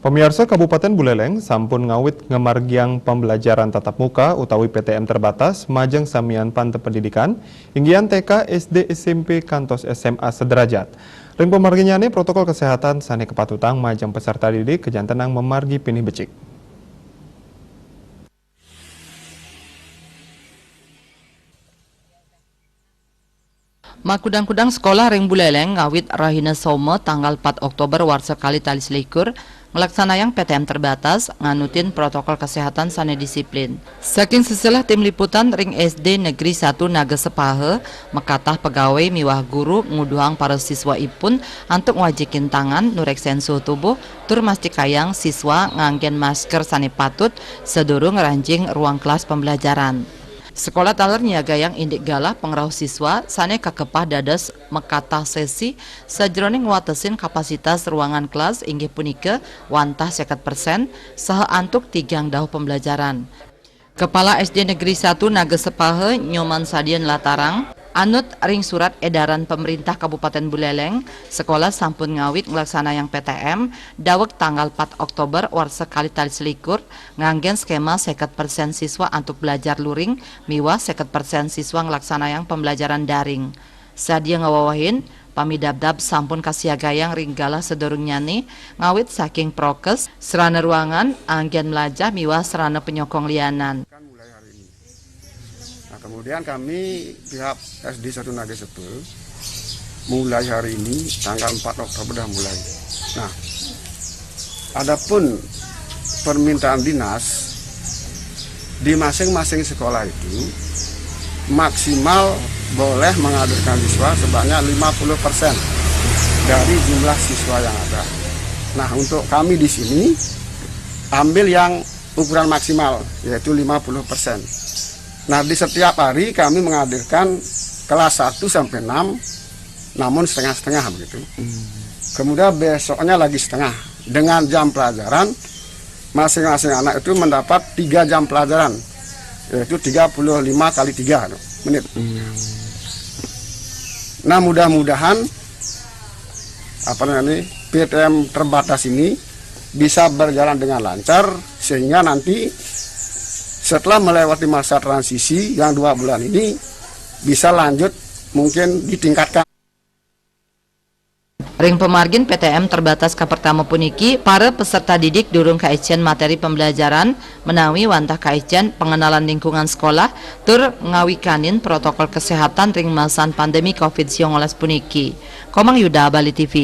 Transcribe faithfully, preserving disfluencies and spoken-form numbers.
Pamiarsa, Kabupaten Buleleng sampun ngawit ngamargiang pembelajaran tatap muka utawi P T M terbatas majeng samian panten pendidikan, inggihan T K, S D, S M P, kantos S M A sederajat. Ring pamarginnyane, protokol kesehatan sane kapatutang majeng peserta didik kajantenang mamargi pinih becik. Makudang-kudang sekolah ring Buleleng ngawit rahina Soma tanggal pat Oktober warsa kalih tali selikur nglaksanayang P T M terbatas nganutin protokol kesehatan sane disiplin. Saking silsilah tim liputan ring S D Negeri Satu Naga Sepaha, makatah pegawai miwah guru nguduhang para siswa ipun antuk ngwajikin tangan, nureksen suhu tubuh, tur mastikayang siswa nganggen masker sane patut sadurung ngranjing ruang kelas pembelajaran. Sekolah taler nyiagayang indik galah pangrauh siswa sane kakepah dados makatah sesi sajeroning ngwatesin kapasitas ruangan kelas, inggih punika wantah seket persen, saha antuk tigang dauh pembelajaran. Kepala S D Negeri Satu Naga Sepaha, Nyoman Sadia, nlatarang, anut ring surat edaran pemerintah Kabupaten Buleleng, sekolah sampun ngawit nglaksanayang P T M daweg tanggal pat Oktober warsa kalih tali selikur, nganggen skema seket persen siswa antuk belajar luring miwah seket persen siswa nglaksanayang pembelajaran daring. Sadia ngawewehin, pamidabdab sampun kasiagayang ring galah sadurungnyane, ngawit saking prokes, sarana ruangan, anggen mlajah miwah sarana panyokong lianan. Kan mulai hari ini. Nah, kemudian kami pihak S D Satu Naga Sepaha mulai hari ini tanggal empat Oktober dah mulai. Nah, adapun permintaan dinas, di masing-masing sekolah itu maksimal boleh menghadirkan siswa sebanyak lima puluh persen dari jumlah siswa yang ada. Nah, untuk kami di sini ambil yang ukuran maksimal, yaitu lima puluh persen. Nah, di setiap hari kami menghadirkan kelas satu sampai enam, namun setengah-setengah begitu. Kemudian besoknya lagi setengah. Dengan jam pelajaran, masing-masing anak itu mendapat tiga jam pelajaran, yaitu tiga puluh lima kali tiga menit. Nah, mudah-mudahan, apa namanya, P T M terbatas ini bisa berjalan dengan lancar, sehingga nanti setelah melewati masa transisi yang dua bulan ini, bisa lanjut, mungkin ditingkatkan. Ring pamargin P T M terbatas kapertama puniki, para peserta didik durung kaicen materi pembelajaran menawi wantah kaicen pengenalan lingkungan sekolah tur ngawikanin protokol kesehatan ring masan pandemi covid sembilan belas puniki. Komang Yuda, Bali T V.